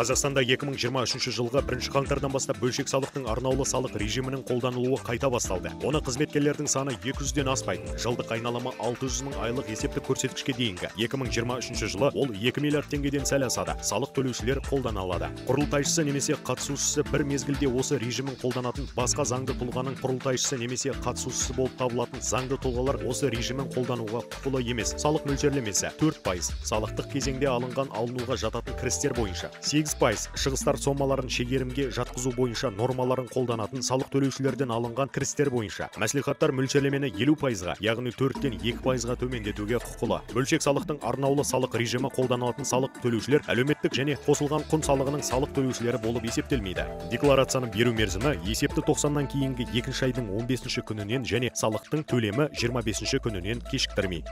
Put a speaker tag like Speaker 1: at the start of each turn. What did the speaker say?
Speaker 1: Қазақстанда 2023 жылғы 1 қаңтардан бастап бөлшек салықтың арнаулы салық режимінің қолданылуы қайта басталды. Оны қызметкерлердің саны 200-ден аспайтын, жылдық айналымы 600 мың айлық есептік көрсеткішке дейінгі. 2023 жылы ол 2 миллиард теңгеден сәл асады. Салық төлеушілер қолдана алады. Құрылтайшысы немесе қатысушысы бір мезгілде осы режимін қолданатын басқа заңды тұлғаның құрылтайшысы немесе қатысушысы болып табылатын заңды тұлғалар осы режимін қолдануға құқылы емес. Салық мөлшерлемесі 4%, салықтық кезеңде алынған алынуға жататын кірістер бойынша 8%, шығыстар сомаларын шегерімге жатқызу бойынша нормаларын қолданатын салық төлеушілерден алынған кірістер бойынша. Мәслихаттар мөлшерлемені 50%-ға, яғни 4-тен 2%-ға төмендетуге құқылы. Бөлшек салықтың арнаулы салық режимі қолданылатын салық төлеушілер әлеуметтік және қосылған құн салығының салық төлеушілері болып есептелмейді. Декларацияны беру мерзімі есепті 90-нан кейінгі екінші айдың 15 күнінен және салықтың төлемі 25 күнінен кешіктірмей.